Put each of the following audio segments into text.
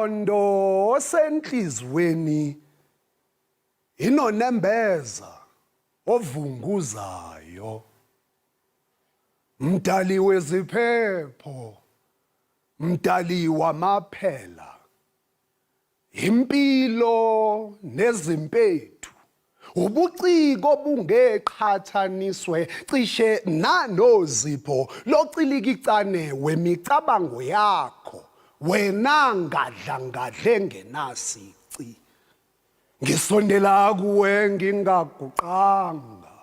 Mqondo osenhlizweni inonembeza ovunguzayo. Mdali weziphepho, mdali wamaphela. Impilo nezimpethu ubuciko obungeqhathaniswe cishe nanozipho locilikicane wemicabango yakho wena ngadla ngadle ngenasici ngisondela kuwe ngingaguqanga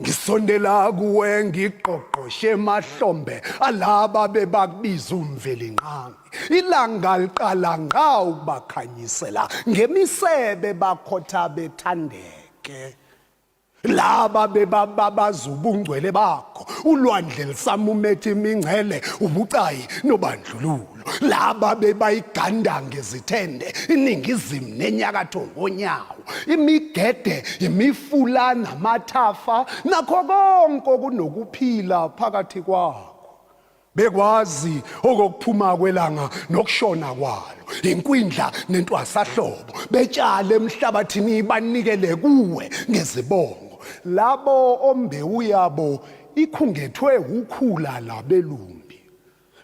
Ngisondela kuwe ngiqoqoshe emahlombe alaba bebakubiza uMvelinqangi. Ilanga liqala ngqa ukubakhanyisela ngemisebe bakhotha bethandeke. Laba bebababaza ubungcwele bakho, ulwandle lisamumethe imingcele, ubucayi nobandlululo. Laba bebayiganda ngezithende iningizimu nenyakatho ngonyawo, imigede, imifula namathafa nakho konke okunokuphila phakathi kwakho. Bekwazi okokuphuma kwelanga nokushona kwalo, inkwindla nentwasahlobo, betshale emhlabathini banikele kuwe ngezibongo. Labo ombewu yabo ikhungethwe ukhula labelumbi.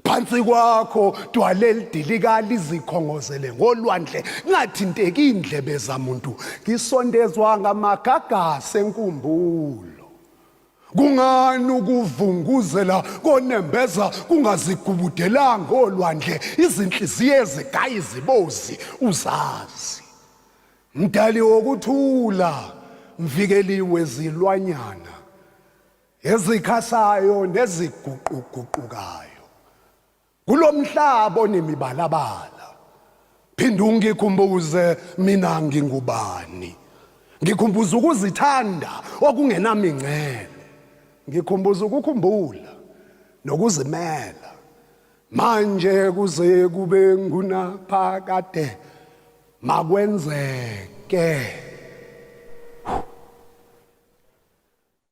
Phansi kwakho dwale elidilika lizikhongozele ngolwandle ngathinteki indlebe zamuntu ngisondezwa ngamagagasi enkumbulo. Kungani ukuvunguzela konembeza kungazigubudelanga olwandle izinhliziyo ezigaya izibozi uzazi. Mdali wokuthula, mvikeli wezilwanyana ezikhasayo neziguquguqukayo kulomhlaba onemibalabala phinde ungikhumbuze mina ngingubani ngikhumbuza ukuzithanda okungenamingcele ngikhumbuza ukukhumbula nokuzimela manje kuze kube ngunaphakade makwenzeke.